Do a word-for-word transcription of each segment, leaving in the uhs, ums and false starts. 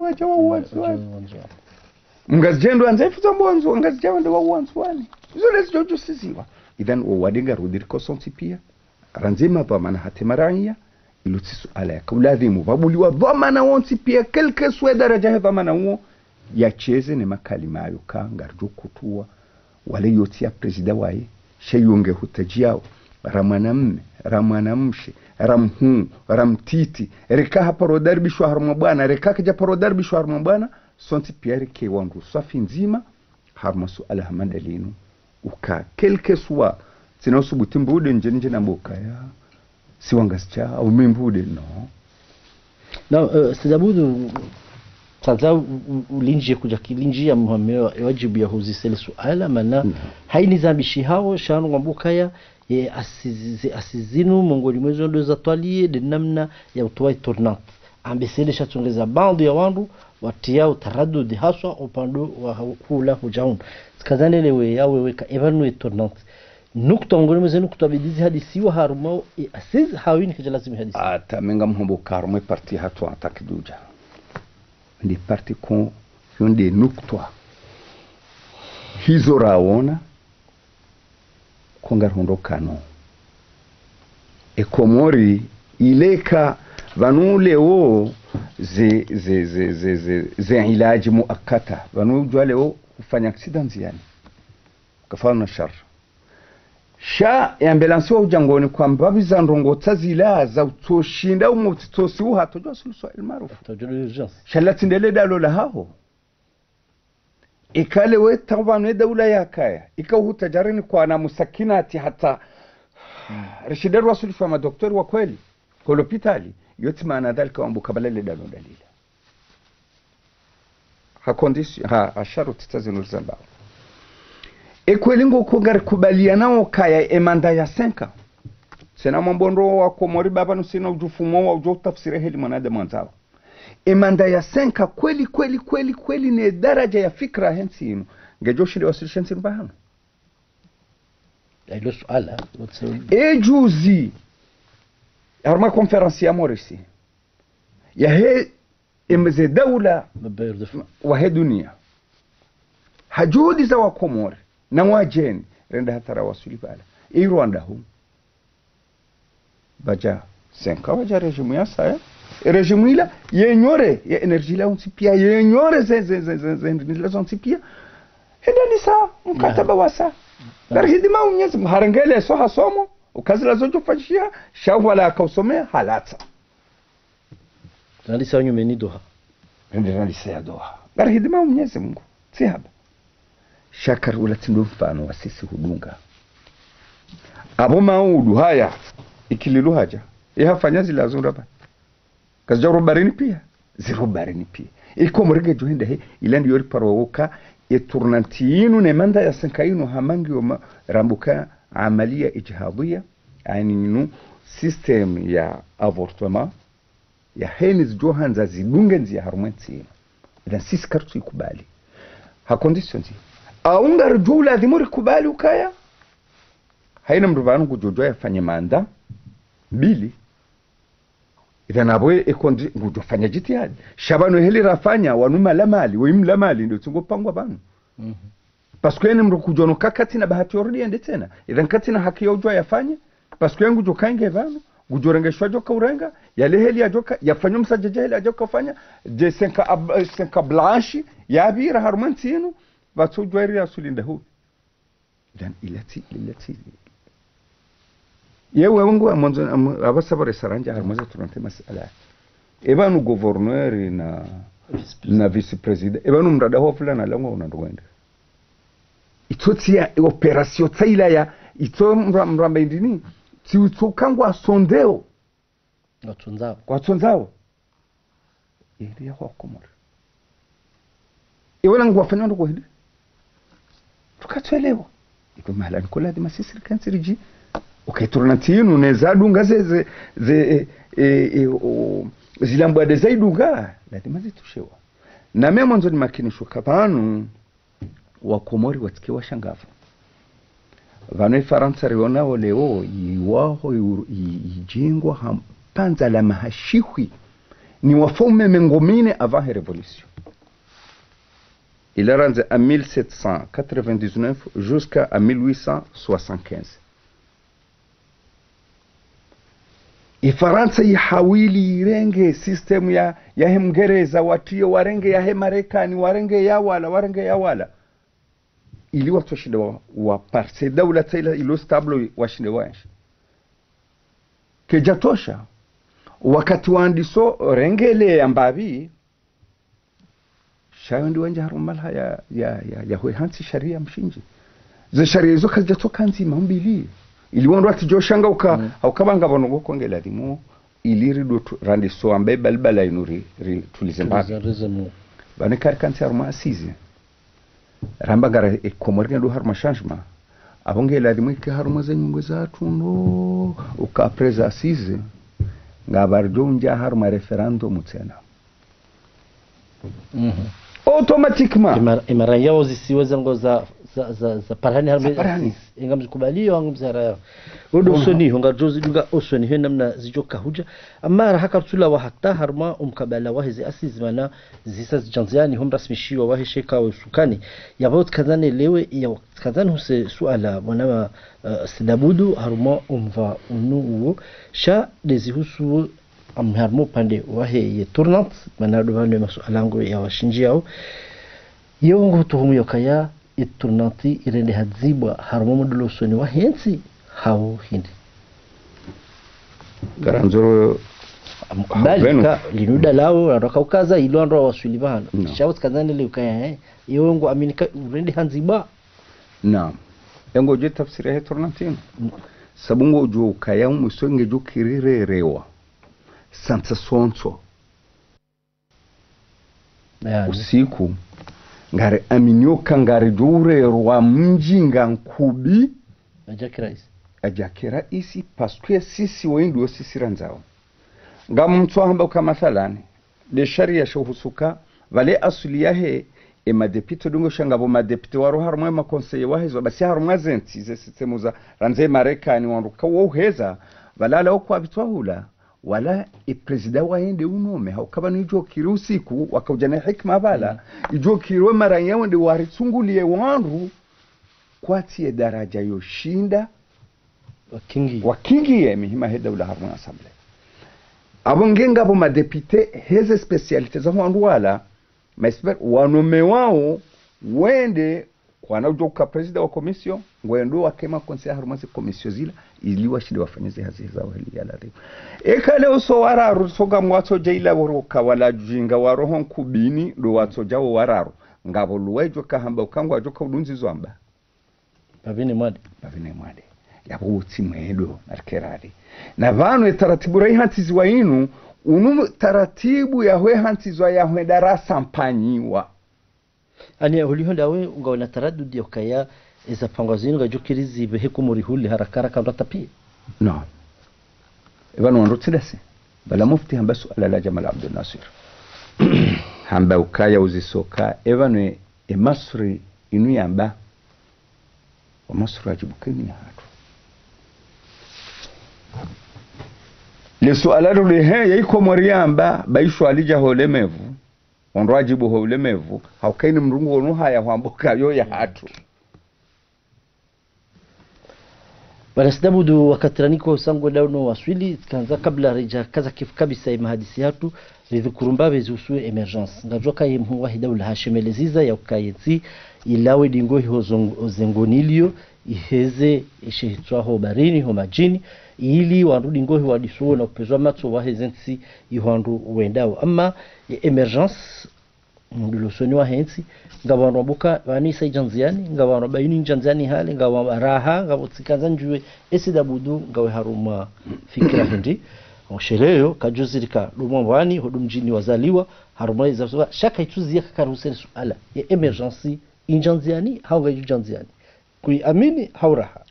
wadja wa Ndzuwani. Mngazidja ndo wandza ifu za mbo Ndzuwani, Ngazidja wende wa Ndzuwani. Izo lezi djo djusiziwa. Idhan, wo wade ngarudi riko sontsi pia. Randzi madhwamana hata maraiya, ilo tsi suala yaka uladhimu. Pvabuliwa dhwamana wontsi pia, quel que soit daraja he dhwamana uwo, yasheze ne makalima yayo ka ngaridjo kutuwa. Wale yotsi ya prezida waye, sha yo nge hutadjiyao, ra mwanamme, ra mwanamshe, ra mhuu, ra mtiti, reka haparo daribishwa harumwa bwana, reka kadja paro daribishwa harumwa bwana, sontsi pia rike wandru swafi ndzima, harumwa suala hama nda linu. Uka, quel que soit, tsina usubuti mbude ndje ndje na mboka ya, si wa Ngazidja, au mi mbude, no. Non, euh, c'est d'abord, euh, tsandza u-, u-, ulindjie kudja kilindjia Muhammad wa, wajibu ya huzisa le suala, mana, mm, haini zambishi hao, shanu ngwambo kaya, ye asizi-, ze asizi zinu, mongoni mwa ezo ndo za twaliye, nde namna ya utowa e tournante. Ambe sele shatsongeza baadhwi ya wandru, watriya utaradudi haswa, upande wa hu-, hula hudja unu. Tsikazanelewe ya wewe ka, epvanu e tournante. Nukta, mongoni mwa ze nukta bidi zihadisiwa harumwa e assises, hawini kidja lazimu ihadisi. Hata mi ngamhombo ka harumwa e parti hatru hata kidudja. Nde parti ko, yo nde nukta. Hizo rawona, ko ngarihundro kano. E Komori, ileka, pvanu leo, ze, ze, ze ilaji muakata. Pvanu udjuwa leo, ufanya accident ndziani. Kafana shar. Sha, e ambulance wa udja ngoni kwamba pvi za ndrongoo tsa zila za utsoshinda umo utsitsosi uha, todjo sulusu el maarufu. Todjo de urgence. Sha latsi nde le dalo la haho. Ikale we tawanu e daula yakaya. Ika uhutadjarini kwana musakinati hata. Rishinde rwasulusu wa madoktori wa kweli. Ko lopitali. Yotsi maana dhalika wambo kabla le dalo dalila. Ha condition, ha, ha sharuti tsa zinu rizambao. E kweli ngo ko ngarikubaliyanao kaya e manda ya cinq ans. Tsena mwambo ndo wa Komori pvapvanu sina udjufumo wa udjo utafsiri heli mwanadamu andzao. E manda ya cinq ans kweli, kweli, kweli, kweli ne daraja ya fikira he ntsi inu. Ngedjo shinde wasilisha ntsi inu pvahanu. Ilo suala, what's the... E juzi, harumwa conférence ya Maurice. Yahe emze daula, wahe dunia. Ha juhudi za wa Komori, na wadjeni, rende hata rawaswili pvala. E Rwanda hu. Pvadja, cinq ans pvadja régime ya saya. E régime ila, yenyore, ye énergie la yontsi pia, yenyore ze, ze, ze, ze, ze, ze, zontsi pia. Hende nisa, mkataba wa sa. Ngari hidima Mnyezi Mngu, harenge leso hasomo, uka zila zodjo fanyishiha, sha pvala yaka usomea, halatsa. Randisa nyumeni Doha. Rende randisa ya Doha. Ngari hidima Mnyezi Mngu. Tsi haba. Sha kari ula tsi ndo mfano wa sisi hudunga. Apvo maudu haya. Ikililu hadja. Ye hafanya zila zundra pva. Kazidja robarini pia. Zirobarini pia. Iko murege djo henda he. Ila ndiyo riparo woka. E tournante inu ne manda ya cinq ans inu hama ngiyo ma-, rambuka amaliya ijihadhiya. Yaani inu système ya avortement. Yaheni zidjo handza zidunge ndziya harumwa e ntsi inu. Idhan sisi karitsu ikubali. Ha condition zi. Au ngaridjo uladhimu rikubali ukaya. Haina mndru pvanu ngudjo djuwa yafanye manda mbili. Idhan apvo e kondi ngudjo fanya jitihadi. Sha pvanu heli rafanya wanu mala mali, we mla mali, ndo tsi ngo pangwa pvanu. Mhm. Parce que yeni mndru kudjo no ka katsina bahati yorudi yende tsena. Idhan katsina haki ya udjuwa yafanye. Parce que ngudjo ka inge pvanu, ngudjo rengeshwa djo ka urenga, yale heli yadjo ka, yafanye msadjadja heli yadjo ka ufanya, de cinq ans, euh, cinq ans blanche, yapvira harumwa e ntsi inu, pvatsu djuwa iri yasuli nda hu. Idhan ila tsi, ila tsi. Yewe wangu wa mwandzo, am-, apvasa pvare sarandja harumwa ze tournante masala. E pvanu gouverneur na, vice-président, na vice-président. E pvanu mrada ho fulana langwa una ndo wende. Itso tsi ya opération tsa ila ya, itso mra-, mramba indini, tsi utso kangwa sondeo. Watsondzao. Watsondzao. Eri ya hwa Komori. Iwe na ngwafanya ndo kwa hidi. Tukatwelewa. Iko mahala niko ladhima sisi rikantsi ridji. Uka e tournante inu ne zadunga ze, ze, ze, e, e, e, o, zilambwa de zaidunga. Ladhima zitushewa. Na mi mwandzo ni makinisho ka pvanu. Wakomori watsike washangavu. Pvanu Ifarantsa rionao leo, iwaho, i-, i-, ijengwa ha mpandza la mahashihwi. Ni wafaume mengo mine avant he révolution. Il a randzi à mille sept cent quatre-vingt-dix-neuf jusqu'à à mille huit cent soixante-quinze. Ifarantsa ihawili irenge système ya, ya he Mngereza, watriye warenge ya he Marekani, warenge ya wala, warenge ya wala. Ili watsoshinda wa, wa parse daula tsaila ilo stable washinde waenshi. Kedjatosha, wakati wandiso rengele ya mbapvi, sha yo ndi wandja harumwa malaha ya, ya, ya, ya hwe hantsi sharia mshindzi. Ze sharia izo kazidjatsoka ndzima mbili. Ili wandru watsidjoshanga uka, mm, hauka pvanga pvanu ngoko nge ladhimu, ili rido tu, randiso amba ibalibala inu ri, ritulize mbapvi. Tulize, rize mu. Pvanu kari kantsi harumwa assises. Ramba ngara e Komori ngendo harumwa changement. Apvo nge ladhimu ike harumwa ze nyungu za tundro, uka après assises, ngapvaridjo undja harumwa référendum tsena. Mhm. Automatiquement. Imara, imara yao zisiwe zango za, za, za, za parani harumwa. Za parani. Inga mzikubaliyo, inga mzihara yao. Udo, mhm, usoni, honga jozi, dunga usoni, he namna zidjoka hudja. Amara haka rutula wa hata harumwa umkabala wa heze assises mana zisa zidjandziani, hom rasmishiwa wa he sheka wa usukani. Yapvo tsikazane lewe, ya tsikazane huse suala, mwana wa, eh, Sidabudu, harumwa umva unu uwo. Sha dezi husu am harumwa upande wa he ye tournante, mana ndo pvanu ye masuala yangu ya washindzi yao. Ye wongo tuhumu yokaya ye tournante irende hadzibwa harumwa mdrulosoni wa hentsi hau hindri. Ngarandzo amkubali pvanu ka linu dalao, wandru wakaukaza, ilo wandru wawaswili pvahanu. No. Sha wo tsikazane lewe ukaya, eh, ye wongo amini ka urende hadzibwa. Naam. Engodjo tafsiri ya he tournante inu. Mm. Sabu ngodjo ukaya umwiso ngedjo kirirerewa. Santsa sontso. Yaani. Usiku, ngari aminio ka ngaridjo urerwa mdjinga nkubi. Adjaki raisi. Adjaki raisi, parce que sisi wendji wo sisi randzao. Ngamtso hamba uka mathalani, nde sharia sha uhusu ka, pvale asuli yahe, e madepite dungo sha ngapvo madepite waro harumwa e makonseye wahe zo, basi harumwa zentsi, ze système za, randzi e Marekani wandru ka wo uheza, pvala ala okwa bitwa hula, wala e président wa yende unome, hauka pvanu idjo kiri usiku, wakaudja na hikima pvala, mm, idjo kiri we maranya wende waritsungulie wandru, kwatsi ye daraja yo shinda, wakingi. Wakingi ye mihima he daula harumwa assemblée. Apvo nge ngapvo madepite heze spécialité za wandru wala, ma experts, wanome wao, wende, kwana udjo uka président wa commission, ngwendo wake makonseye harumwa ze commission zila, ili washinde wafanye ze hazi zao heli ya ladhimu. Eka leo so wararu, so ngamwatso dja ila woro ka wala djinga wa roho nkubini, ndo watso dja wo wararu. Ngapvo luwa idjo ka hamba uka ngwadjo ka udunzi zwa amba. Pvapvine mwade. Pvapvine mwade. Yapvo utsi mwedo, narike rari. Na pvanu e taratibu rayihantsiziwa inu, unu taratibu ya hwe hantsizwa ya hwe darasa mpanyiwa. Ani huliho ndawe, ungaona taradudi yokaya, eza pangwa zinu ngazidjo kiri zipve he Komori hule haraka haraka mrata pia. No. E pvanu wandru tsi ndasi. Pvala mufti hamba suala la Jamal Abdel Nasser. Hamba ukaya uziso ka, e pvanu e, e Masri inu yamba. Wa Masri adjibu ka inu ya hatru. Le suala lule he, ya i Komori yamba, ba isho alidja ho ulemevu. Wandru adjibu ho ulemevu, hauka ini mdru ngu onu haya hwamba uka yo ya hatru. Bwana Sidabudu, wakati raniko sango dau no waswili, tsikandza kabla redja kaza kifu kabisa ye mahadisi hatru, ridhukuru mbapvi zihusu émergence. Ngadjuwa ka ye mhuu wahe daula hashemeleza ya uka ye ntsi ilawe dingohi ho zong-, ho zengoni iliyo, iheze, ishe hitswa ho baharini, ho madjini, ili wandru dingohi wadiso na upvezwa matso waheze ntsi iho wandru wendao. Ama ye émergence, mdrulosoni wahe ntsi, ngapvo wandru wamba uka pvanu isa idja ndziani, ngapvo wandru wamba inu idja ndziani hale, ngapvo wamba raha, ngapvo tsikandza ndjuwe, e Sidabudu, ngawe harumwa fikira hindri. Osheleyo, kadjuzirika, ndo Mwambwani, ho ndo mdjini wazaliwa, harumwa iza suwa, sha ka itsuziya kakari huseni suala, ye émergence, idja ndziani, hau ngaidjo dja ndziani. Kuiamini, hau raha.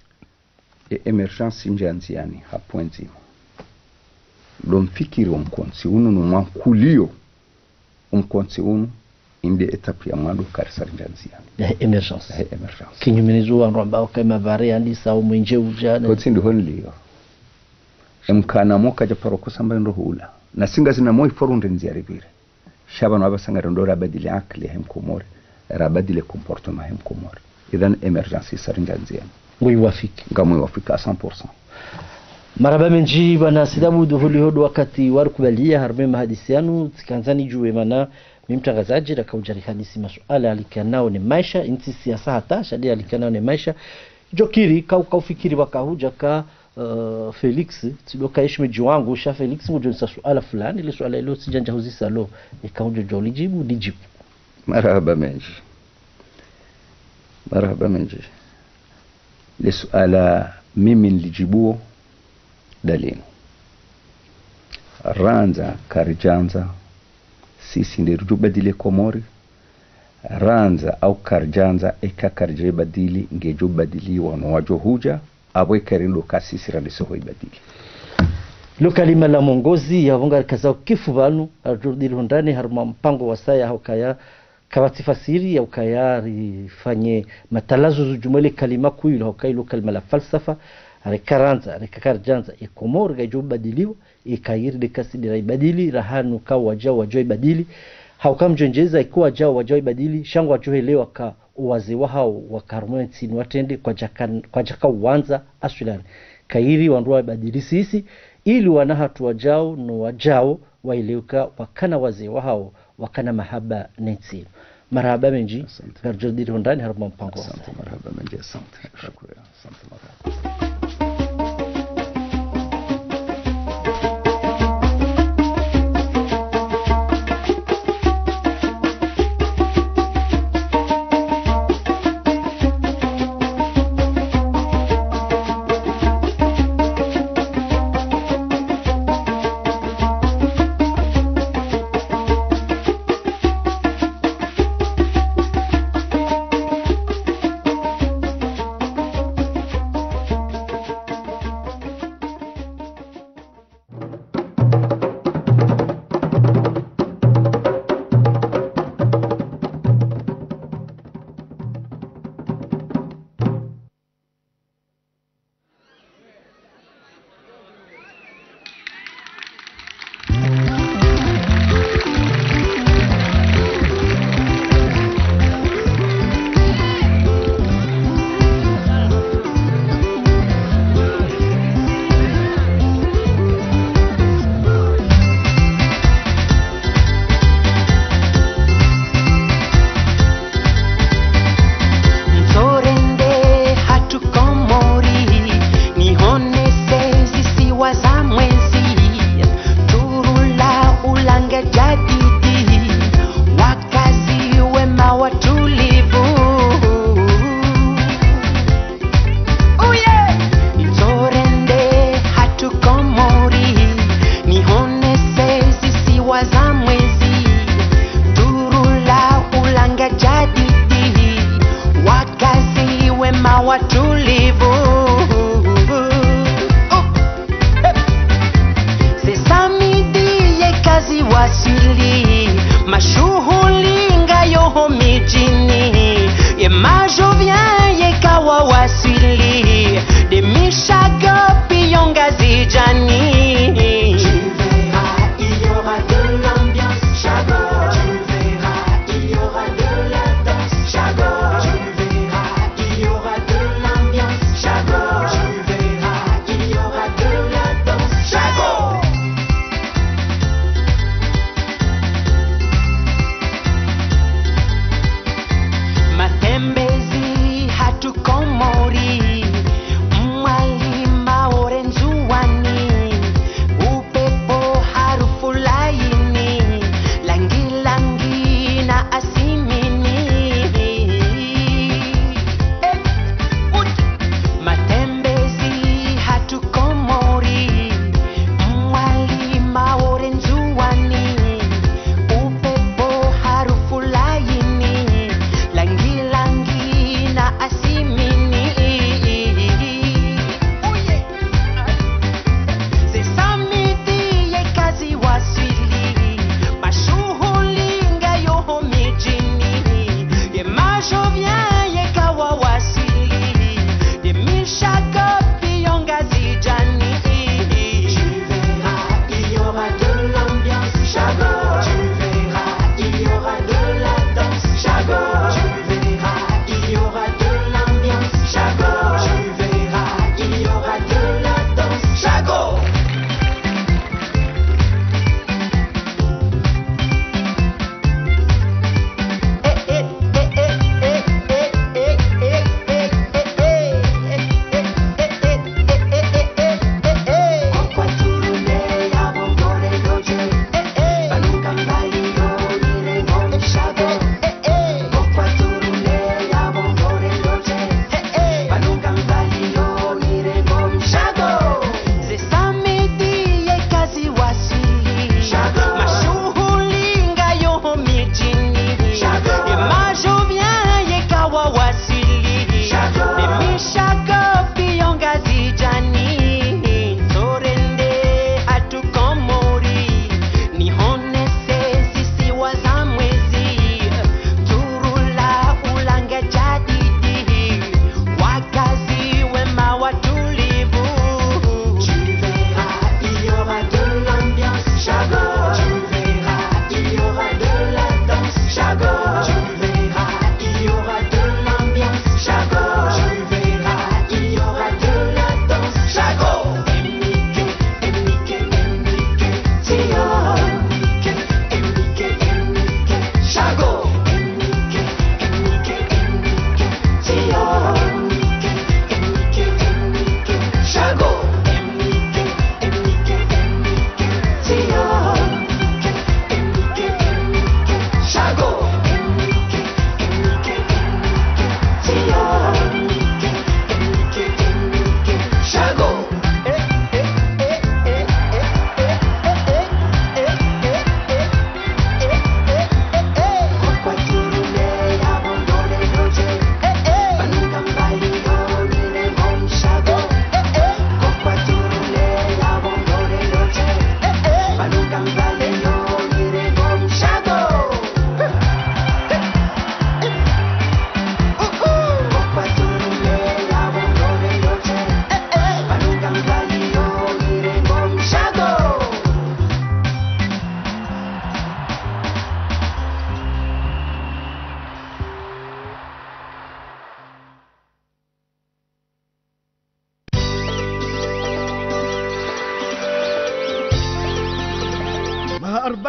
E émergence indjia ndziani ha point ndzima. Ndo mfikiri wo mkontsi unu no mwankuliyo wo mkontsi unu, inde étape ya mwando karisa rindjia ndziani. Ya émergence. Ya émergence. Kinyume nizo wandru wamba uka ima pvare yandisa umwenje udja ne. Kotsi ndiho niliyo. Emkana moka dja paro kusamba ndo hula. Na si ngazina moyo fo runde ndzia ripvire. Sha pvanu apvasa ngarendo rabadili akili yahe mkomori, rabadili comportement yahe mkomori. Idhan émergence isa ringa ndziani. Nguiwafiki. Ngamwiwafiki à cent pour cent. Marahaba mendji bwana Said Abdou, holiho ndo wakati warikubalia harumwa ye mahadisi yanu, tsikandza nidjuwe mana mi mtrangazadji raka udja rihadisi masuala yalikanao ne maesha, ntsi siasa hata, sha nde yalikanao ne maesha. Djokiri, kau, kaufikiri pvaka hudja ka, eh, Felix, tsindo ka ye shemedji wangu, sha Felix ngudjo nisa suala fulani, le suala ilo tsidjandja huzisa lo, eka ngudjo djo lidjibu, lidjibu. Marahaba mendji. Marahaba mendji. Le suala mimi nilidjibuo ndalinu. Randza karidjandza, sisi nde ridjo badili Komori. Randza au karidjandza, eka karidja ibadili, ngedjo badiliwa no wadjo hudja, apvo eka rindo ka sisi randise ho ibadili. Lo kalima la mongozi ya pvo ngarikazao kifu pvanu, arjurdiri hundrani harumwa mpango wa saya haukaya, kapvatsi fasiri ya ukaya rifanye matalazo zujumwele kalima kuu ilo haukaya ilo kalima la falsafa, reka randza, reka karidjandza, ye Komori ngayidjo badiliwa, eka yiri nde ka sisi nde ra ibadili, rahanu ka wadjao wadjao ibadili, hauka mdjondjeza eka wadjao wadjao ibadili, sha ngwadjo helewa ka owazee wahao waka harumwa ye ntsi inu watrende kwadjaka, kwadjaka uwandza aswilani. Kayiri wandru wa ibadili sisi, ili wana hatru wadjao no wadjao waelewe ka wakana wazee wahao, wakana mahaba ne ntsi inu. Marahaba mendji, Asante. Ngarjurdiri hundrani harumwa mpango wa Asante, saya. Marahaba mendji, asante. Shukran, asante, marahaba.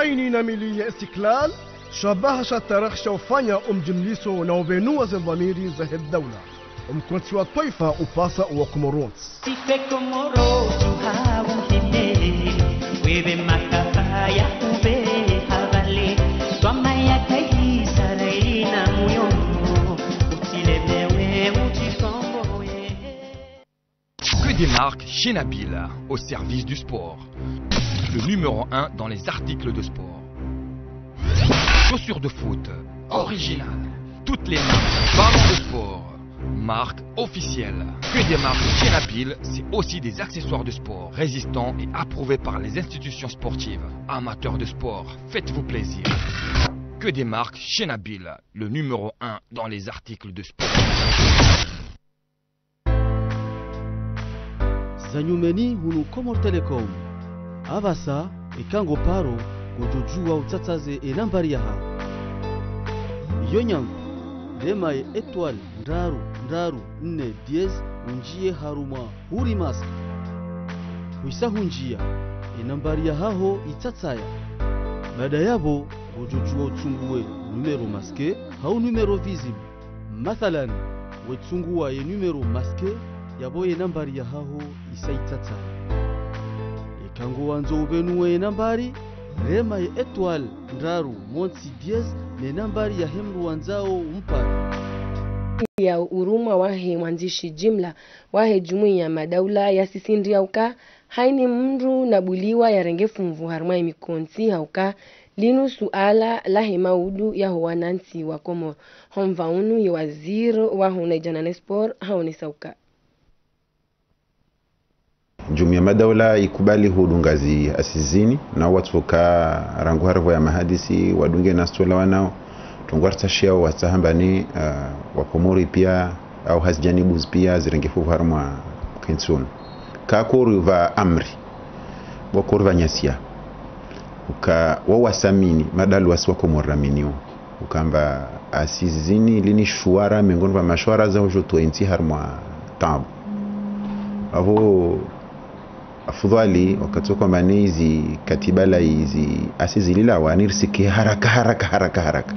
Aini na mili ya Istiklal, shabaha sha tarehi sha ufanya umjimliso na ubenuwa ze ndhwamiri zahe daula. Umkontsi wa twaifa upasa uwa Komori wontsi. Sife Komoro tuha uhime, webe makapa ya ube habale, twama ya kaisa raina muyomo, utilemewe utisongowe. Que des marques chez Nabil, au service du sport. Le numéro un dans les articles de sport. Chaussures de foot, originales. Toutes les marques, ballons de sport. Marque officielle. Que des marques chez Nabil, c'est aussi des accessoires de sport, résistants et approuvés par les institutions sportives. Amateurs de sport, faites-vous plaisir. Que des marques chez Nabil, le numéro un dans les articles de sport. Za nyumeni hunu Comores Telecom. Apvasa, eka ngo paro, ngodjo djuwa utsatsaze ye nambari yahaho. Iyo nyangu, rema ye étoile ndraru ndraru nne dièse, unjiye harumwa Huri Masque. Huisa hunjiya, ye nambari yahaho itsatsaya. Baada yapvo, ngodjo djuwa utsunguwe numéro masqué, hau numéro visible. Mathalan, wetsunguwa ye numéro masqué, yapvo ye nambari yahaho isa itsatsaya. Eka ngo wandzo ubenuwe ye nambari, rema ye étoile ndraru montsi dièse ne nambari yahe mndru wandzao umpare. Ya urumwa wahe mwandzishi jimla wahe jumuiya madaula yasisindria uka haini mndru nabuliwa yarenge funvu harumwa ye mikontsi hauka linu suala lahe maudu yaho wanantsi wa Komori. Homva unu ye waziri waho unaidjana ne sport haonesa uka. Jumuiya madaula ikubali hudunga zi assises zini, na watsuka rangu haripvo ya mahadisi, wadunge na stola wanao, tungwa ritsashia watsaha mbani, ah, wa Komori pia, au hazi janibu zi pia, zirenge funvu harumwa mkontsi unu. Ka kori pva amri, bo kori pva nyasia. Uka wo wasamini, madalu wasi wa Komori raminio. Ukamba assises zini lini shuwara, miongoni mwa mashuwara za ujo towa entsi harumwa tabu. Apvo, afudhwali, wakati wo kwamba ni izi katiba la izi assises zililawa, ni risike haraka, haraka, haraka, haraka.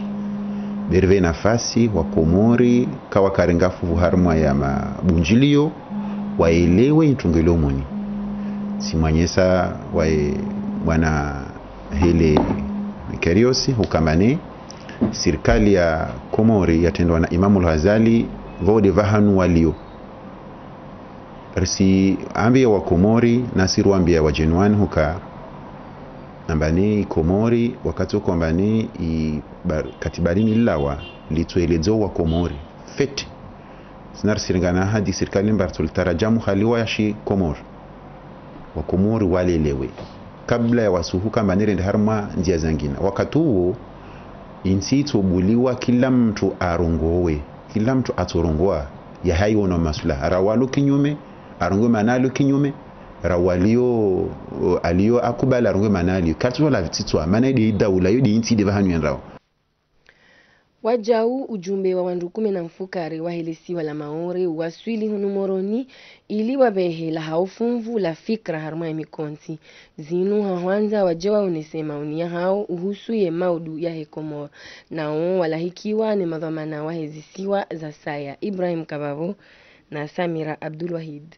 Be ripve nafasi, wa Komori, ka wakarenga funvu harumwa ya mabundjilio, waelewe introngo ilio moni. Tsimwanyesa waye bwana Hele Kariusi, ukamba ni sirikali ya Komori yatrendwa na Imamul Ghazali, pvo de pvahanu walio. Risi ambia wa Komori, nasi ruambia wa djeni wani huka, namba ni Komori, wakati wo kwamba ni i bar-, katiba lini lilawa, litsueledzo wa Komori. Fete. Sina risiringana hadi sirikali mba ritsolitarajamu haliwa ya shi Komori. Wa Komori walelewe. Kabla ya wasuhuka mba nirende harumwa ndzia zangina. Wakati uwo, intsi itsobuliwa kila mndru arongowe. Kila mndru atsorongowa. Ya hayi wono masula. Ra walo kinyume, arongowe mana alo kinyume. Ra walio, alio akubali arongowe mana alio. Katsola vitsitswa. Mana ide idaula, yo de intsi de pvahanu yendrao. Wajau ujumbe wa wandru kume na mfukare wahe lesiwa la Maore uwaswili hunu Moroni ili wabehe lahao funvu la fikra harumwa ye mikontsi. Zinu ha hwandza waje waonese maoni yahao uhusu ye maudu yahe Komori. Nao walahikiwa ne madhwamana wahe zisiwa za saya Ibrahim Kababo na Samira Abdulwahid.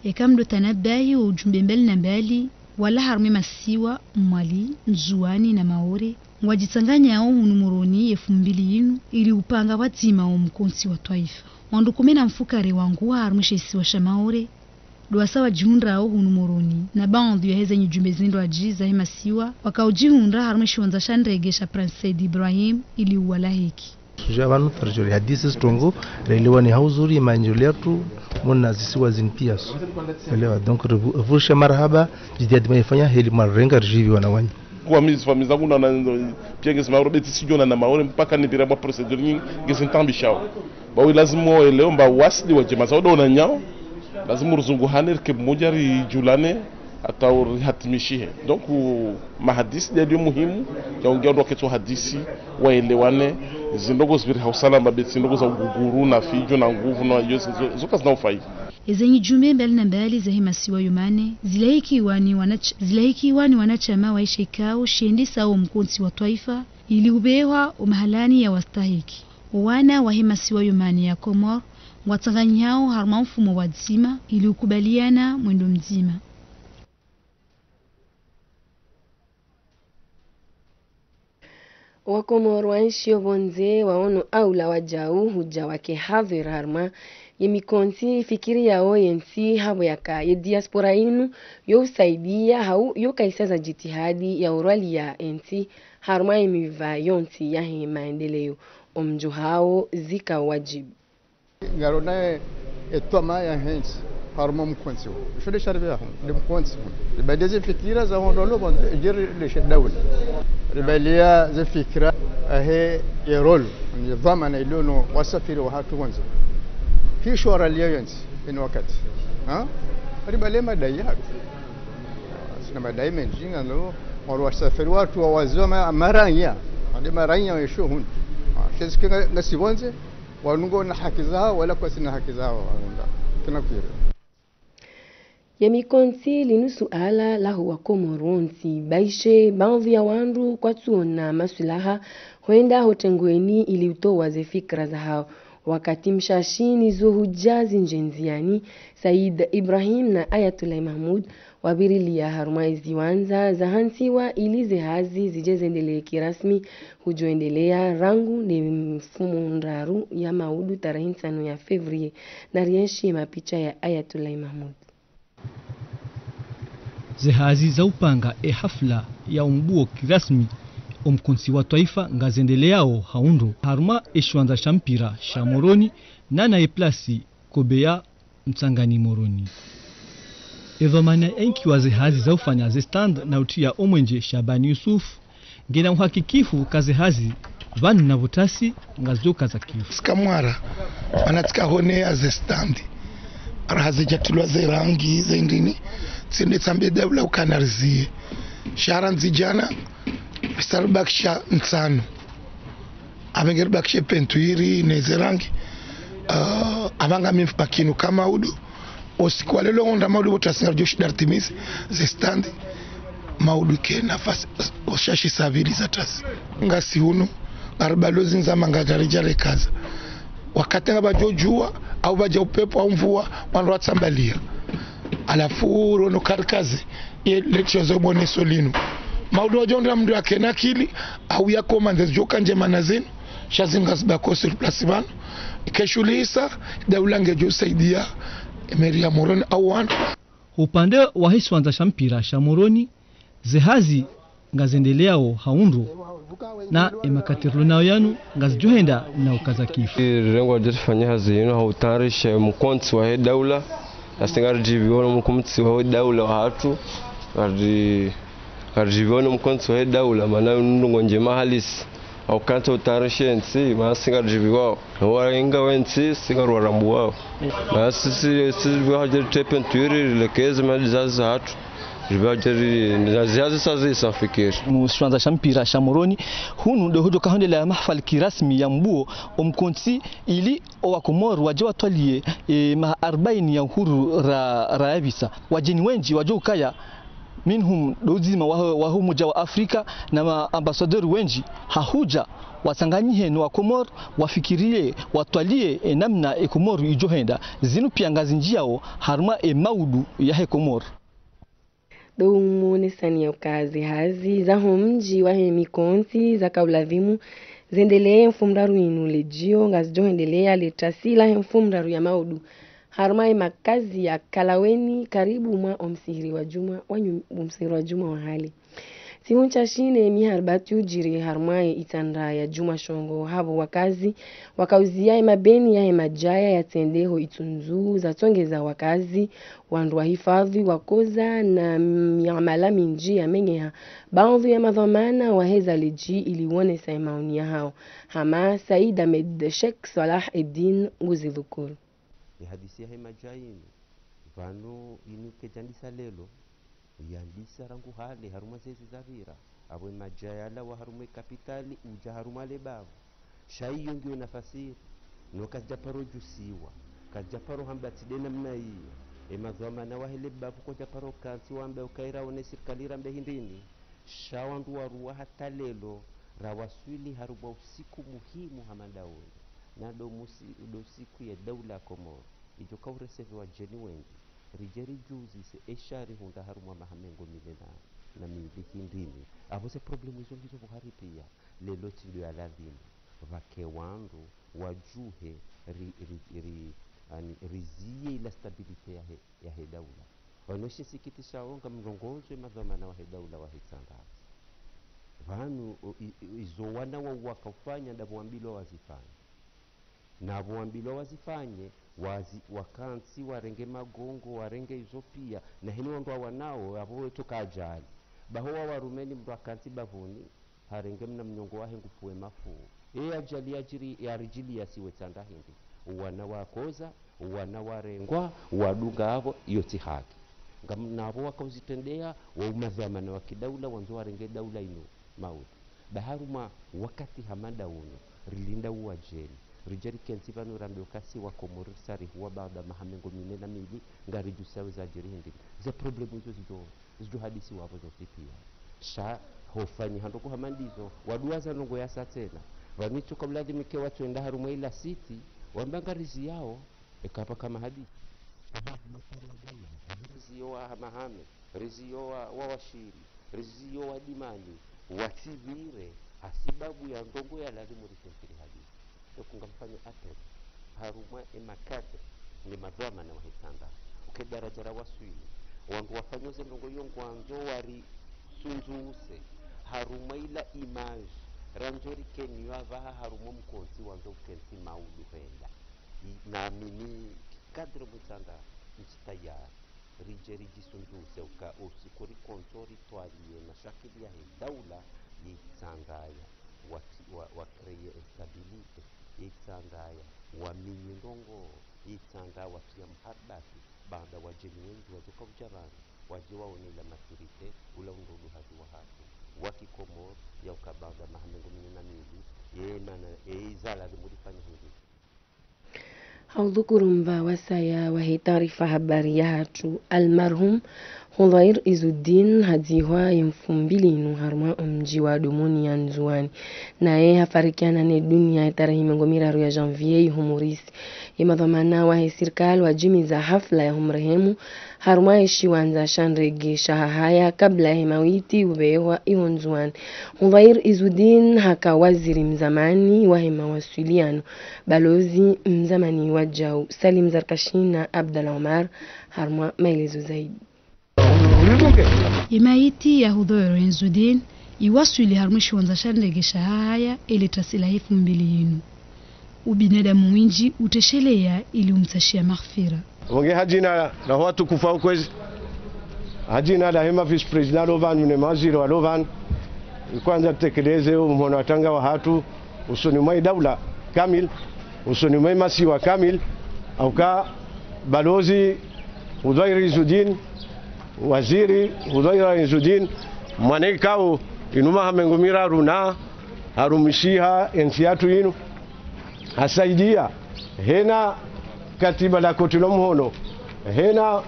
Eka mdo tanabahi wo ujumbe mbali na mbali, wala harumwa ye masiwa, Mwali, Ndzuwani na Maore, ngwajitsanganyao hunu Moroni ye fumbili yinu, ili upanga pvadzima wo mkontsi wa twaifa. Wandru kume na mfukare wangu harumwa she isiwa sha Maore, ndo wasa wajihundrao hunu Moroni, na baadhwi ya heze nyijumbe zindrwadji zahe masiwa, waka ujihundra harumwa ye shiwandza sha ndrege sha Prince Said Ibrahim, ili uwalahiki. Sujet pvanu, tsaridjo rihadisi zitrongo, relewane ha uzuri, ye maendeleo yatru, mona zisiwa zini pia so. Elewa, donc, revu-, revulisha marahaba, jitihadi mwaifanya, heli mwarenga, rijivi wana wanyu. Kwa mizi, famiyi zangu na, na, pia ngezi Maore, beti sidjona na Maore, mpaka nipvira mwa procédure nyingi, ngezi ntambishao. Bawe lazimu waelewe, mba wasili wa djema zao, ndo wananyao, lazimu ruzunguhane, rike mmoja, rijulane, hata urihatimishihe. Donc, mahadisi nde yalio muhimu, ya ungia wandru waketsi wahadisi, waelewane, zindrongo zipviri ha usalama, beti zindrongo za uguguru, na fidjo, na nguvu, na iyo, zo, zo kazina ufaida. Eze nyijumbe mbali na mbali zahe masiwa yo mane zilahikiwa ni wanach-, zilahikiwa ni wanashama wahe shikao shendesao omkontsi wa twaifa ili ubehwa omahalani ya wastahiki. Owana wahe masiwa yo mane ya Komori ngwatsanganyihao harumwa mfumo wa dzima ili ukubaliana mwendo mdzima. Wakomori waenshio pvondze waono aula wajau huja wake hadhwir harumwa ye mikontsi ifikiriyao yentsi, hapvo yaka ye diaspora inu yo usaidia hau yo kaisa za jitihadi ya urwalia entsi harumwa ye miva yontsi yahe maendeleo. Omjo hao zika wajibu. Ngarona e, e twama yahe ntsi harumwa mkontsi wo. Isho nde sharibia hu, nde mkontsi hu. Ribaliya ze fikira za hondro lo pvondze, jeri leshe daula. Ribaliya ze fikira, ahe, ye rôle, ni dhwamana ilio no wasafiri wahatru pvondze. Hisho raliya yentsi, inu wakati. Ha? Ribaliya madai yahatru. Sina madai mendji ngano, walo wasafiri wahatru wa waziwa ma-, maranya. Ande maranya wesho hunu. Ha, shezi ke nga-, ngasi pvondze, wanu ngwana haki zawo, wala kwasina haki zawo, wanu nda. Kina kwiri. Ye mikontsi linu suala laho Wakomori wontsi, baishe, baadhwi ya wandru kwatsuona maswilaha, hwenda hotengweni ili utowa ze fikira zahao. Wakati mshashi nizo huja zinje ndziani, Said Ibrahim na Ayatollah Mahmoud wabirilia harumwa eziwandza zahantsiwa ili ze hazi zije zendelee kirasmi, hujo endelea rangu ne mfumo ndraru ya maudu tarehi ntsanu ya février, na rienshi mapicha ya Ayatollah Mahmoud. Ze hazi za upanga e hafla ya umbuo kirasmi omkontsi wa twaifa ngazendeleao ha undro harumwa eshiwandza sha mpira sha Moroni, nana ye plasi Kobeya Mtsangani Moroni. Edhwamana enkiwa ze hazi za ufanya ze stand na utriya omwenje Shabani Yusuf, ngena uhakikifu ka ze hazi pvanu na pvotrasi ngazijo kaza kifu. Tsika mwara, mana tsika hone ya ze stand. Ara hazi jatulwa ze rangi, ze ndini, tsende tsambe daula ukana riziye. Shahara ndzijana, isa ribakisha ntsanu. Apvenge ribakishe peinture ne ze rangi. Ah, apvanga mimi bakinu ka maudu. Osiku wa leo ngondra maudu pvotrasi ngarijo shinda ritimize ze stand. Maudu ke nafasi, oshashi sabili za trasi. Ngasi hunu, ngaribalo zindza manga jari jare kaza. Wakati ngapvajo jua, au pvaja upepvo, au mvua, wandru watsambalia. Halafu rono karikaze, ye letshozo moneso linu. Maudu wajo ndra mndru yakena akili, au ya komande zijo ka njema na zinu, sha zinu ngazibakio sur place pvanu. Ikeshulisa, daula ngejo saidia, emeri ya Moroni au wanu. Upande wahe shiwandza sha mpira sha Moroni, ze hazi ngazendeleao ha undro, na emakati rilo nayo yanu ngazijo henda na ukaza kifu. Rirengwa rije rifanye hazi yinu ha utayarisha mkontsi wahe daula, nasi ngaridjiviwa no mkontsi wahe daula wahatru, ngari-, ngaridjiviwa no mkontsi wahe daula, mana unu ndrongoo njema halisi. Au kantsi utayarisha entsi, mana si ngaridjiviwao. Warenga wentsi, si ngariwarambuwao. Mana sisi, si rivaha jeri tse peinture, rilekeze mali zazi zahatru. Rivaha jeri, na zihazi sa zi sa fikiri. Mu shiwandza sha mpira sha Moroni, hunu ndo hojo kahondelea mahafali kirasmi ya mbuo omkontsi ili owakomori waje watwalie, e, maha arbaini ya uhuru ra, ra yapvisa. Wajeni wendji wajo ukaya minhum ndo udzima wa, wa Umoja wa Afrika na ma ambassadeur wendji hahuja watsanganyihe no Wakomori wafikirie watwalie e namna e Komori ijo henda. Zinu pia ngazinjiao harumwa e maudu yahe Komori. Ndo umonesani ya ukazi hazi zaho mdji wahe mikontsi zaka ulazimu zendelee mfumoraru inu lejio ngazijo hendelea letrasi lahe mfumoraru ya maudu. Harumwa ye makazi ya Kalaweni karibu mwa omsihiri wa jumwa wa nyu-, omsihiri wa jumwa wa hale. Sihu ntsha shine mi haribati ujiri harumwa ye itsandra ya jumwa shongo hapvo wakazi wakauzia ye mabeni yahe majaya yatsende ho itsundzu zatsongeza wakazi wandru wa hifadhi wakoza na miamala mindji yamenyeha. Baadhwi ya madhwamana waheza leji ili wonesa ye maoni yahao. Hama Said Ahmed Sheikh Salah Eddin nguzidhukuru. Ye hadisi yahe majaya inu, pvanu inu kejandisa leo, yandisa rangu hale harumwa zezi zapvira, apvo ye majaya yalawa harumwa ye kapitali, uja harumwa le bavu. Sha iyo ngiyo nafasi iri, no kazija paro jusiwa. Kadjaparo hamba tsi nde namna iyo. Emadhwamana wahe lebavu kwadjaparo kantsi wambe ukaira one sirikali rambe hindrini. Sha wandru waruwa hata lelo, rawaswili harumwa usiku muhimu hama nda unu. Na ndo musi-, ndo usiku ye daula Komoro idjo kauresevi wadjeni wendji. Ridje ridjuzise esha rihundra harumwa maha mengo mine na, na mili hindrini. Apvo ze problemu izo ngizo pvo hari piya. Lelo tsi ndo ya ladhimu pvake wandru wadjuhe ri, ri, ri, ani, riziye ila stabilité yahe, yahe daula. Pvanu shinsikitisha wo ngamrongozo emadhwamana wahe daula wahe Itsandrazi. Pvanu, o, i, i, izo wana wa wakaufanya ndapvo wambilwa wazifanye. Na pvo wambilwa wazifanye, wazi-, wakantsi, warenge magongo, warenge izo piya. Na hini wandru wawanao, apvo weto kadjali. Baho wawarumeni mndru akantsi bavuni, harenge mna mnyongo wahe ngupvuwe mafuu. Ye ajali yadjiri, yaridjiliya si we Itsandra hindri. Wana wakoza, wana warengwa, wadunga apvo, iyo tsi haki. Ngam-, na apvo wakauzitrendeya, wo madhwamana wa kidaula, wandzo warenge daula inu maudu. Ba harumwa wakati hama nda unu, rilinda uwadjeni. Ridje rikentsi pvanu rambe uka si wa Komori risarihuwa baada maha mengo mine na mili, ngaridjusawo zadjiri hindri. Ze problemu izo zidjo, zidjo hadisiwa pvo zontsi piya. Sha, hofanyiha ndrongoo hama ndizo, waduwaza ndrongoo yasa tsena. Pvanu itsoka uladhimu ke watsoenda harumwa ila site, wamba ngariziyao, eka pvaka mahadisi. Riziyo wa Hamahame, riziyo wa, wa Washili, riziyo wa Dimani, watsipvire, hasibabu ya ndrongoo ya ladhimu risimfiri hadisi. Eku ngamfanyo appel harumwa emakadre ne madhwamana wahe Itsandra. Uke daradja rawaswili. Wandru wafanyo ze ndrongoo iyo ngwandzo warisundzuse. Harumwa ila image, randjo rikeniwa pvaha harumwa mkontsi wandzo ukentsi maudu henda. I-, namini kadre mwe Itsandra ntsi tayari. Ridje ridjisundzuse uka usiku rikontso ritwaliye mashakili yahe daula ye Itsandra ya. Wati-, wa, wa créer instabilité ye Itsandra ya. Waminyi ndrongoo ye Itsandra watiya mharibafi. Baada wadjeni wendji wadjoka udja pvanu, wadje waone ila maturité, ula undro uduhazi wahatru wa kikomori, ya uka baada maha mengo mine na mili, ye mana, ye izo ladhimu rifanye hindri. Haudhukuru mva wasaya wahe taarifa habari yahatru, almarhum Hudhwair Izuddin hadzihwa ye mfumbili inu harumwa omdji wa Domoni ya Ndzuwani. Naye hafarikiana ne duniya ye tarehi mengo miraru ya janvier ihumurisi. Ye madhwamana wahe sirikali wadjimiza hafla ya humrehemu harumwa ye shiwandza sha ndege sha Hahaya kabla yahe mawiti upvehwa iho Ndzuwani. Hudhwair Izuddin haka waziri mzamani wahe mawaswiliyano, balozi mzamani wa djau Salim Zarkashi na Abdallah Omar harumwa maelezo zaidi. Ye mayiti ya Hudhwair Izuddin iwaswili harumwa ye shiwandza sha ndege sha Hahaya ele tasi la efumbili yinu. Ubinadamu windji utresheleya ili umtsashiya maghfira. Wonge ha dzina la watukufu wa ukwezi, ha dzina lahe ma vice-président walo pvanu ne mawaziri walo pvanu, ikwandza tutekeleze omhono wa tanga wahatru usoni mwa idaula kamili, usoni mwa imasiwa kamili, hauka balozi Hudhwair Izuddin, waziri Hudhwair Izuddin, mwana ikao inu maha mengo miraru na harumishiha entsi yahatru inu, hasaidiya hena katiba la koti lo mhono, hena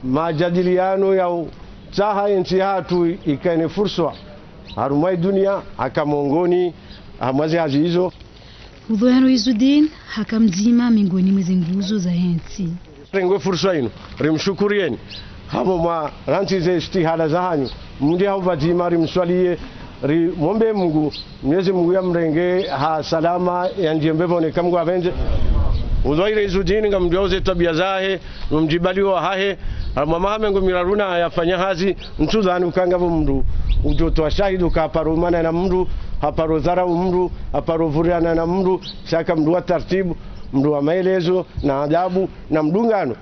majadiliano ya utsaha entsi yahatru ikaye ne furswa harumwa iduniya, haka mongoni hamwa zihazi izo. Hudhwair Izuddin haka mdzima mengoni mwa zenguzo zahe ntsi. Renge furswa inu, rimshukuriyeni. Hapvo mwarantsi ze jitihada zahanyu, mndri hau pvadzima rimswaliye, rimombe Mungu, Mwenyezi Mungu yamrenge ha salama, yandjiye mbepvoni kamwe ngwapvendze. Hudhwair Izuddin ngamdjuwao ze twabiya zahe, no mdjibaliwa hahe, harumwa maha mengo miraru na yafanya hazi, ntsudhani uka ngapvo mndru udjo towa shahidi uka haparo umana na mndru, haparo dharau mndru, haparo vuriana na mndru, sha ka mndru wa tartibu, mndru wa maelezo na adabu na mdungano.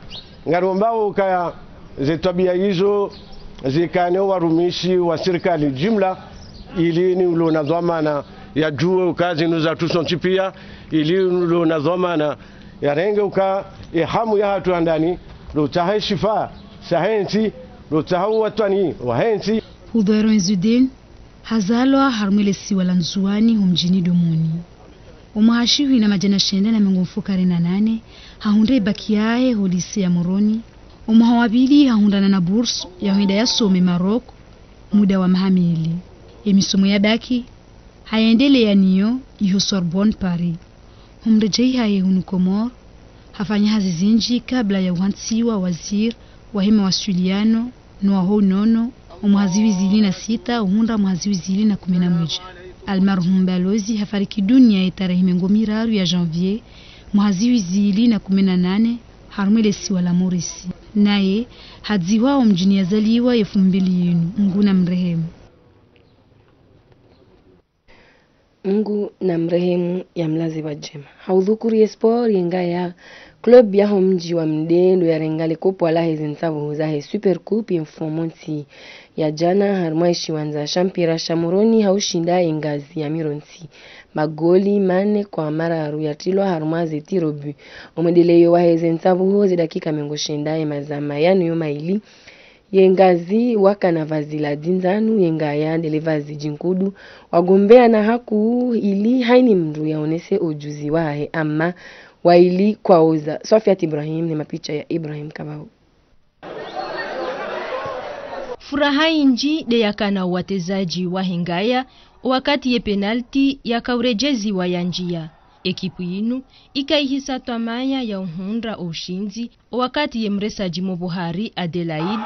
Ngarombao ukaya ze twabiya izo zikane warumishi wa sirikali jimla, ili ni ulo na dhwamana yadjuwe uka zinu zatru sontsi piya, ili ni ulo na dhwamana yarenge uka ye hamu yahatru handani, lo utsaha ye shifa shahe ntsi, lo utsaha uwatwani wahe ntsi. Hudhwair Izuddin hazalwa harumwa le siwa la Ndzuwani ho mdjini Domoni. Omwaha shihwi na madjana shenda na mengo mfukare na nane, hahundra ye bac yahe ho lycée ya Moroni. Omwaha wa pvili hahundrana na bourse ya hwenda yasome Maroc, muda wa maha mili. Ye misomo ya bac, hayendelea nayo iho Sorbonne Paris. Ho mredjeyi hahe hunu Komori, hafanya hazi zinji kabla ya uhantsiwa waziri wahe mawasiliano no waho unono, omwaha zihwi zili na sita uhundra mwaha zihwi zili na kume na mwedja. Almarhum Balozi hafariki dunia ye tarehi mengo miraru ya janvier, mwaha zihwi zili na kume na nane, harumwa le siwa la Maurice. Naye hadzihwa ho mdjini yazaliwa ye fumbili yinu, Mngu namrehemu. Mngu namrehemu, yamlaze pvwa djema. Ha udhukuri ye sport, ye ngaya club yaho mdji wa Mde ndo yarenga le kopwa lahe ze ntsapvuho zahe Super Coupe ye mfumontsi ya djana harumwa ye shiwandza sha mpira sha Moroni ha ushinda ye Ngazidja ya Mirontsi magoli mane kwa mararu yatrilwa harumwa ze tirs au but. Omwendeleyo wahe ze ntsapvuho, ze dakika mengo shenda ye mazama yanu yo maili, ye Ngazidja wakana vazi la dzindzanu, ye ngaya ndele vazi djinkudu. Wagombeana hakuu ili hayina mndru yaonese ujuzi wahe, ama waili kwaoza. Swafiat Ibrahim ne mapicha ya Ibrahim Kabau. Furaha inji nde yakana owatezaji wahe ngaya, owakati ye penalti yakauredjeziwa yanjia. Ekipu yinu ikaihisa twamaya ya uhundra oushindzi, owakati ye mresaji mopvohari Adelaide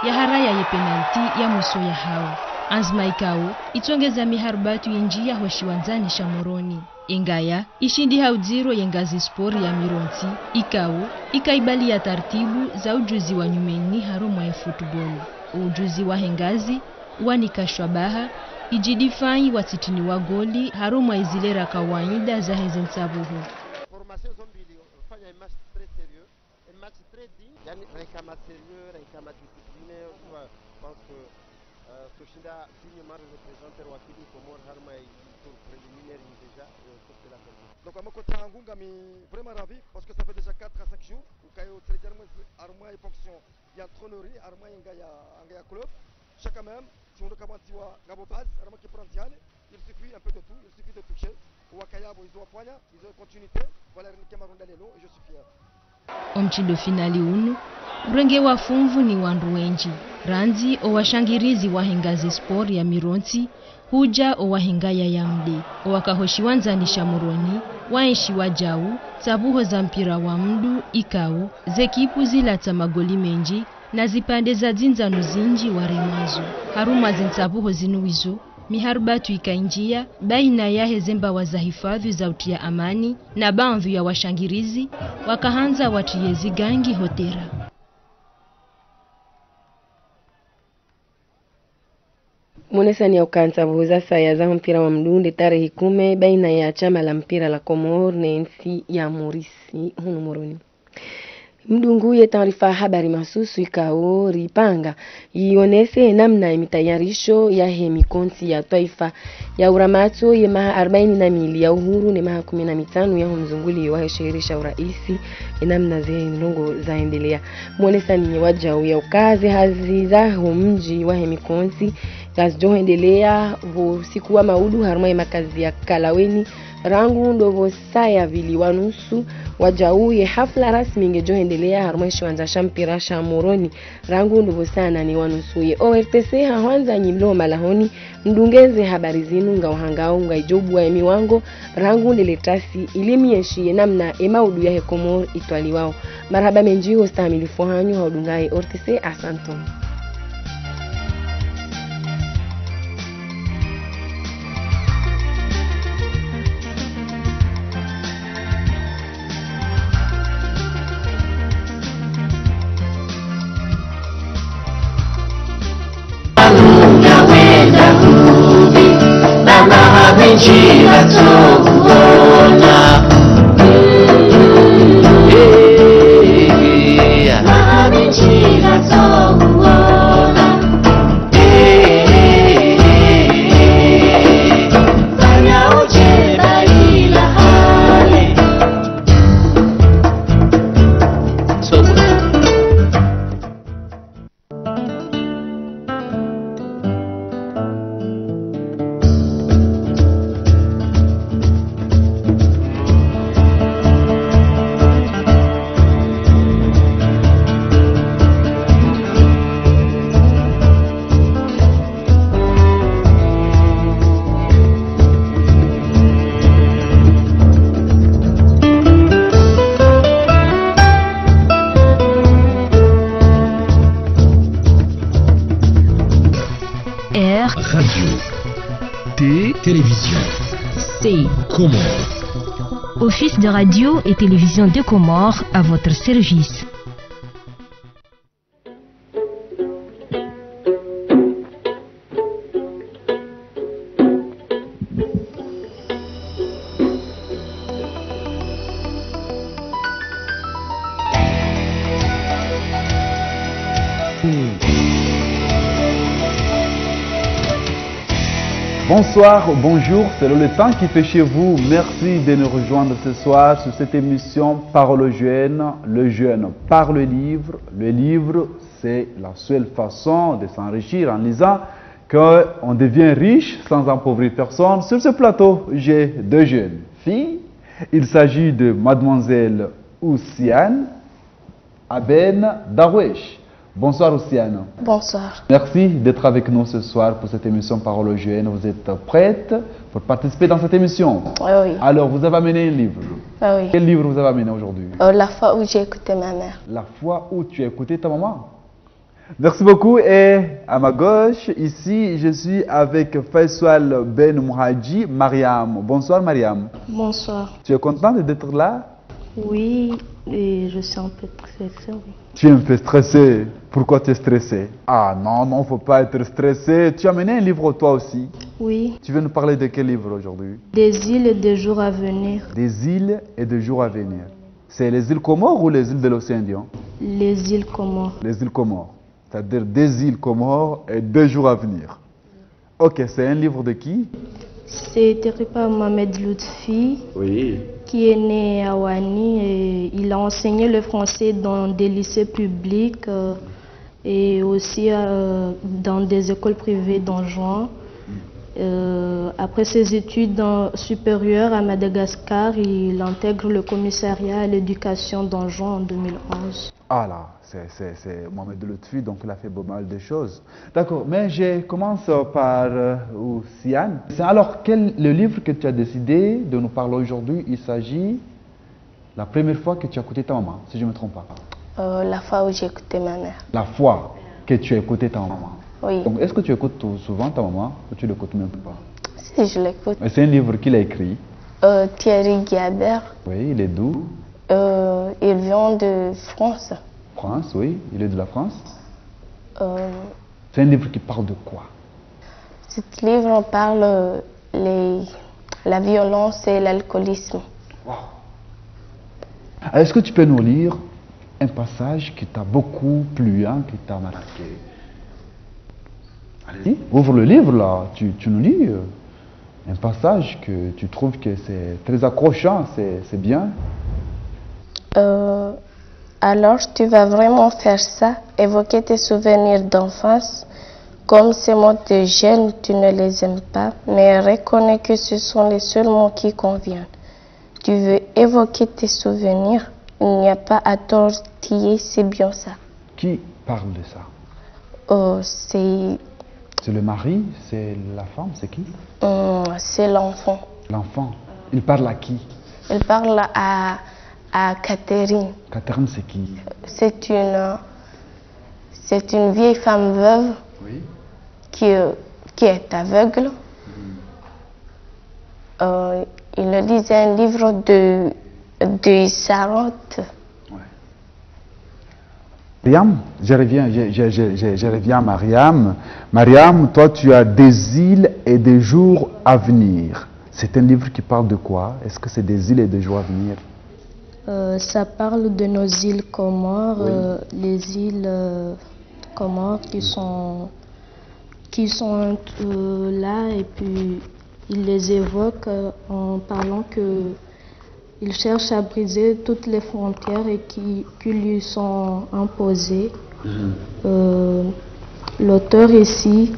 yaharaya ye penalti ya mwiso yahao. Anzma ikao itsongeza miharubatu yenjia ho shiwandzani sha Moroni. Engaya ishindi ha udziro ye Ngazidja Sport ya Mirontsi, ikao ikaibaliya tartibu za ujuzi wa nyumeni harumwa ye football. Ujuzi wahe Ngazidja wanika shwabaha, idjidifanyi watsitiniwa goli harumwa izilera kawaida zahe ze ntsapvuho. Formation zo mbili, fanya match très sérieux, un match très digne. Yani, raika match sérieux, raika match discipliné, tu vois, je pense que, euh, tushinda dignement représenter wakili Comores harumwa i tour préliminaire déjà, euh, sur la. Donc, à mon côté, hangu ngami vraiment ravi, parce que ça fait déjà quatre à cinq jours, ukayo tserejar mwezi harumwa i fonction ya entraîneur, harumwa i ngaya, ngaya club. Chaque même, si on doit commencer à la base, harumwa ki prendre, il suffit un peu de tout, il suffit de toucher. Wakayabo, ils ont poignard, ils ont continuité. Voilà, René Cameroun dans les lots, et je suis fier. Omshindo finali unu urengewa funvu ni wandru wenji, randzi owashangirizi wahe Ngazidja Sport ya Mirontsi, hudja owahe ngaya ya Mde. Owaka ho shiwandzani sha Moroni waenshi wadjau ntsapvuho za mpira wa mndru, ikao zekipu zilatsa magoli menji na zipvandre za dzindzanu zinji waremwazo. Harumwa ze ntsapvuho zinu wizo, miharubatu ikainjia baina yahe ze mbawa za hifadhwi za utriya amani na baadhwi ya washangirizi wakahandza watriye zigangi ho terrain. Monesani ya uka ntsapvuho za saya za mpira wa mndru nde tarehi kume baina ya shama la mpira la Comores ne ntsi ya Maurice hunu Moroni. Mdungu ye taarifa habari mahsusu ikao ripanga, yionese namna ye mitayarisho yahe mikontsi ya twaifa ya uramatso ye maha arbaini na mili ya uhuru ne maha kume na mitsanu yaho mzunguliyo wahe sheheri sha uraisi, ye namna ze ndrongoo zaendelea. Monesani wadjau ya uka ze hazi zaho mdji wahe mikontsi ngazidjo hendelea pvo usiku wa maudu harumwa ye makazi ya Kalaweni, rangu ndopvo saa ya pvili wa nusu. Wadjau ye hafla rasmi ngedjo hendelea harumwa ye shiwandza sha mpira sha Moroni, rangu ndopvo saa nane wa nusu. Ye O R T C ha hwandza nyi mlio malahoni, mdungeze habari zinu ngauhangao ngaidjo buwa ye miwango, rangu ndele tasi, ili mwenshi ye namna ye maudu yahe Komori itwaliwao. Marahaba menji ho ustahamilifu hanyu ha udunga ye O R T C, asanteni. T, télévision. C, Comores. Office de radio et télévision des Comores à votre service. Bonsoir, bonjour, selon le temps qu'il fait chez vous. Merci de nous rejoindre ce soir sur cette émission Parole aux jeunes. Le jeune par le livre. Le livre, c'est la seule façon de s'enrichir en lisant qu'on devient riche sans appauvrir personne. Sur ce plateau, j'ai deux jeunes filles. Il s'agit de mademoiselle Oussiane Aben Darwesh. Bonsoir Oussiane. Bonsoir. Merci d'être avec nous ce soir pour cette émission Parole aux jeunes. Vous êtes prête pour participer dans cette émission ? Oui, oui. Alors, vous avez amené un livre. Ah oui. Quel livre vous avez amené aujourd'hui ? Euh, La fois où j'ai écouté ma mère. La fois où tu as écouté ta maman. Merci beaucoup. Et à ma gauche, ici, je suis avec Faisal Ben Mouhadji, Mariam. Bonsoir Mariam. Bonsoir. Tu es contente d'être là ? Oui, et je suis un peu stressée, oui. Tu es un peu stressée. Pourquoi tu es stressée ? Ah non, non, faut pas être stressée. Tu as mené un livre toi aussi. Oui. Tu veux nous parler de quel livre aujourd'hui ? Des îles et des jours à venir. Des îles et des jours à venir. C'est les îles Comores ou les îles de l'océan Indien ? Les îles Comores. Les îles Comores. C'est-à-dire des îles Comores et des jours à venir. Ok, c'est un livre de qui ? C'est écrit par Mohamed Lutfi, oui, qui est né à Wani et il a enseigné le français dans des lycées publics, euh, et aussi, euh, dans des écoles privées d'Anjouan. Euh, après ses études, euh, supérieures à Madagascar, il intègre le commissariat à l'éducation d'Anjouan en deux mille onze. Ah là, c'est, c'est, c'est Mohamed Lutfi, donc il a fait pas mal de choses. D'accord, mais je commence par, euh, Oussiane. C'est alors quel, le livre que tu as décidé de nous parler aujourd'hui, il s'agit, la première fois que tu as écouté ta maman, si je ne me trompe pas. Euh, la fois où j'ai écouté ma mère. La fois que tu as écouté ta maman. Oui. Donc, est-ce que tu écoutes tout, souvent ta maman ou tu l'écoutes même pas ? Si, je l'écoute. Et c'est un livre qu'il a écrit. Euh, Thierry Guiabert. Oui, il est d'où ? Euh, il vient de France. France, oui, il est de la France. Euh, C'est un livre qui parle de quoi ? Ce livre parle, euh, les, la violence et l'alcoolisme. Wow. Est-ce que tu peux nous lire un passage qui t'a beaucoup plu, hein, qui t'a marqué ? Allez-y, ouvre le livre là, tu, tu nous lis, euh, un passage que tu trouves que c'est très accrochant, c'est, c'est bien. Euh, alors tu vas vraiment faire ça, évoquer tes souvenirs d'enfance, comme ces mots de jeunes, tu ne les aimes pas, mais reconnais que ce sont les seuls mots qui conviennent. Tu veux évoquer tes souvenirs, il n'y a pas à tortiller, c'est bien ça. Qui parle de ça ? Euh, c'est... C'est le mari, c'est la femme, c'est qui ? Euh, c'est l'enfant. L'enfant. Il parle à qui ? Il parle à, à Catherine. Catherine, c'est qui ? C'est une, c'est une vieille femme veuve, oui, qui, qui est aveugle. Hmm. Euh, il lisait un livre de, de Sarot. Ouais. Mariam, je reviens, je, je, je, je, je reviens à Mariam. Mariam, toi, tu as Des îles et des jours à venir. C'est un livre qui parle de quoi ? Est-ce que c'est des îles et des jours à venir ? Euh, ça parle de nos îles Comores, oui, euh, les îles, euh, Comores qui, mm, sont, qui sont, euh, là, et puis il les évoque, euh, en parlant que il cherche à briser toutes les frontières et qui, qui lui sont imposées. Mhm. Euh, l'auteur ici,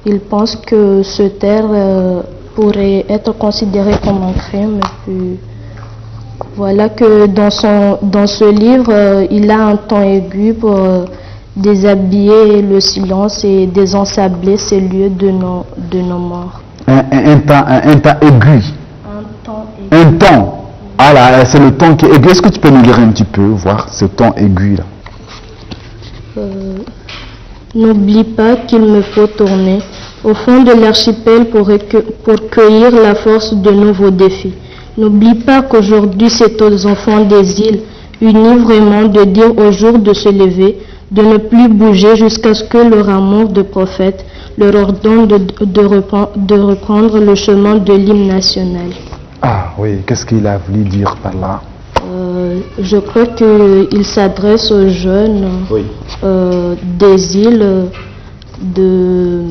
il pense que se taire, euh, pourrait être considéré comme un crime. Et puis, voilà que dans son, dans ce livre, euh, il a un ton aigu pour, euh, déshabiller le silence et désensabler ces lieux de nos, de nos morts. Un, un, un ton, un, un ton aigu. Un ton aigu. Un ton. Ah là, c'est le ton qui est aigu. Est-ce que tu peux nous lire un petit peu, voir ce ton aigu là ? Euh, n'oublie pas qu'il me faut tourner. au fond de l'archipel pour, recu- pour cueillir la force de nouveaux défis. N'oublie pas qu'aujourd'hui c'est aux enfants des îles, unis vraiment, de dire au jour de se lever, de ne plus bouger jusqu'à ce que leur amour de prophète leur ordonne de, de repren- de reprendre le chemin de l'hymne national. Ah oui, qu'est-ce qu'il a voulu dire par là? Euh, je crois qu'il s'adresse aux jeunes, euh, des îles, de,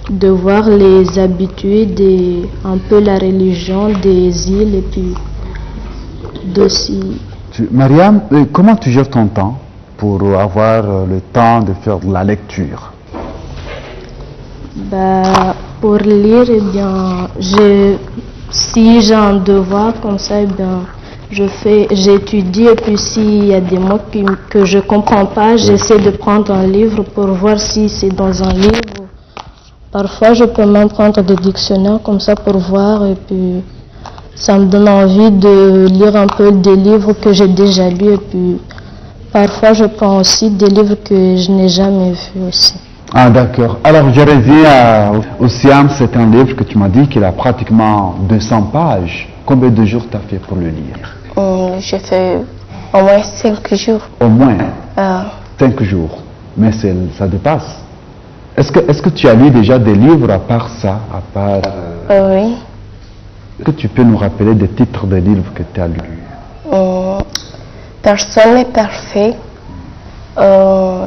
de voir les habitudes et un peu la religion des îles et puis d'aussi. Tu- Mariam, euh, comment tu gères ton temps pour avoir euh, le temps de faire de la lecture? Bah, pour lire, eh bien, je, si j'ai un devoir comme ça, eh bien, je fais, j'étudie et puis s'il y a des mots qui- que je comprends pas, j'essaie de prendre un livre pour voir si c'est dans un livre. Parfois, je peux même prendre des dictionnaires comme ça pour voir et puis ça me donne envie de lire un peu des livres que j'ai déjà lus et puis parfois je prends aussi des livres que je n'ai jamais vus aussi. Ah, d'accord. Alors, je reviens à- au Siam, c'est un livre que tu m'as dit qu'il a pratiquement deux cents pages. Combien de jours t'as fait pour le lire? Hum, J'ai fait au moins cinq jours. Au moins Euh, cinq jours. Mais c'est- ça dépasse. Est-ce que, est-ce que tu as lu déjà des livres à part ça, à part... euh, euh, oui. Est-ce que tu peux nous rappeler des titres de livres que tu as lus? Hum, Personne n'est parfait. Euh,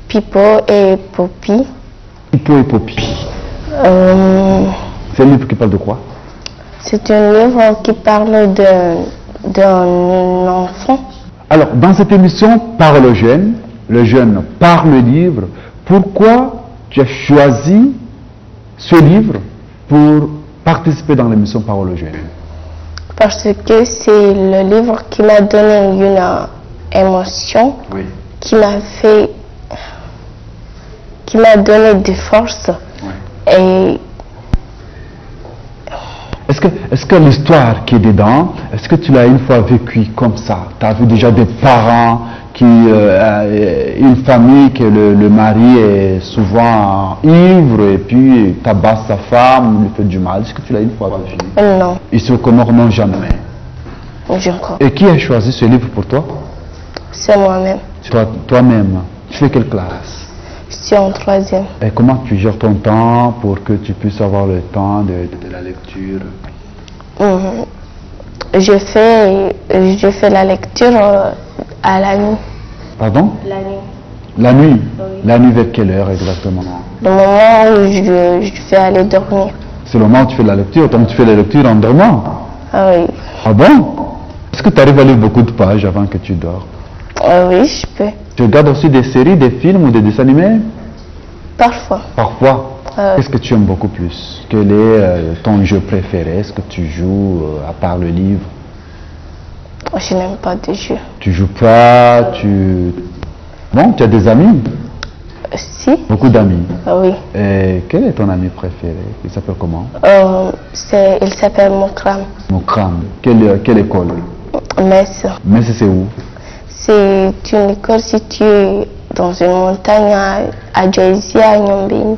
Pipo et Poppy. Pipo et Poppy. Euh, C'est un livre qui parle de quoi? C'est un livre qui parle de- d'un enfant. Alors, dans cette émission, Parole aux jeunes, le jeune parle livre. Pourquoi tu as choisi ce livre pour participer dans l'émission Parole aux jeunes? Parce que c'est le livre qui m'a donné une euh, émotion, Oui. Qui m'a fait, qui m'a donné de force. Et Est-ce que, est-ce que l'histoire qui est dedans, est-ce que tu l'as une fois vécu comme ça? Tu as vu déjà des parents qui, euh, euh, une famille que le, le mari est souvent ivre et puis tabasse sa femme, lui fait du mal. Est-ce que tu l'as une fois vécu? Euh, non, Ici aux Comores, non, jamais. je crois. Et qui a choisi ce livre pour toi? C'est moi-même. Toi, toi-même. Tu fais quelle classe? Je suis en troisième. Et comment tu gères ton temps pour que tu puisses avoir le temps de, de la lecture? Mhm. Je fais, je fais la lecture euh, à la nuit. Pardon? La nuit. La nuit? La nuit vers quelle heure exactement? Le moment où je, je vais aller dormir. C'est le moment où tu fais la lecture, donc tu fais la lecture en dormant. Ah oui. Ah bon? Est-ce que tu arrives à lire beaucoup de pages avant que tu dors? Euh, oui, je peux. Tu regardes aussi des séries, des films ou des dessins animés? Parfois. Parfois. Euh, Qu'est-ce que tu aimes beaucoup plus? Quel est euh, ton jeu préféré? Est-ce que tu joues euh, à part le livre? Je n'aime pas de jeu. Tu joues pas, tu... Bon, tu as des amis? Si. Beaucoup d'amis. Ah oui. Et quel est ton ami préféré? Il s'appelle comment? Euh, c'est, il s'appelle Mokram. Mokram. Quelle, quelle école? Metz. Mais c'est où? C'est une école située dans une montagne à, à Djaïzia, à Nyombeni.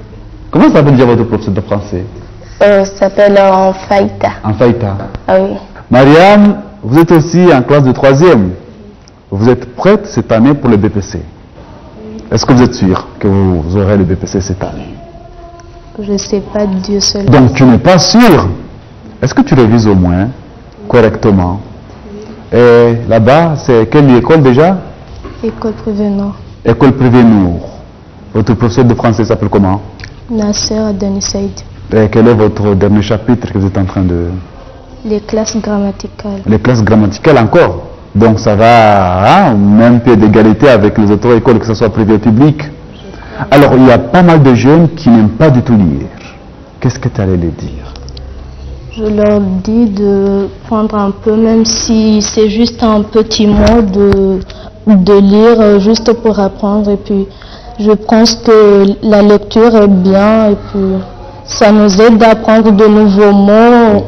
Comment s'appelle déjà votre professeur de français? Euh, ça s'appelle euh, Anfaïta. Anfaïta. Ah oui. Mariam, vous êtes aussi en classe de troisième. Vous êtes prête cette année pour le B P C? Est-ce que vous êtes sûr que vous aurez le B P C cette année? Je sais pas, Dieu seul. Donc tu n'es pas sûr. Est-ce que tu révises au moins correctement? Et là-bas, c'est quelle école déjà? École privée, non. École privée Nour. Votre professeur de français s'appelle comment? Nasser Denis Said. Et quel est votre dernier chapitre que vous êtes en train de... Les classes grammaticales. Les classes grammaticales encore. Donc ça va, hein, au même pied d'égalité avec les autres écoles, que ce soit privé ou public. Alors, il y a pas mal de jeunes qui n'aiment pas du tout lire. Qu'est-ce que tu allais les dire? Je leur dis de prendre un peu, même si c'est juste un petit mot, de, de lire euh, juste pour apprendre. Et puis, je pense que la lecture est bien et puis ça nous aide à apprendre de nouveaux mots.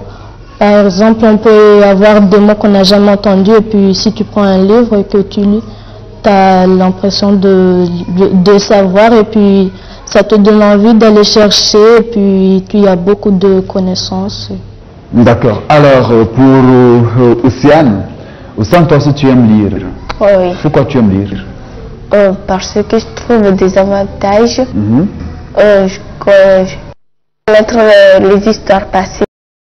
Par exemple, on peut avoir des mots qu'on n'a jamais entendus et puis si tu prends un livre et que tu lis, tu as l'impression de, de, de savoir et puis Ça te donne envie d'aller chercher et puis tu as beaucoup de connaissances. D'accord. Alors, euh, pour euh, Océane, Océane, toi aussi tu aimes lire. Oui, oui. Pourquoi tu aimes lire? Euh, parce que je trouve des avantages. Mhm. Euh, je, que je connaître euh, les histoires passées.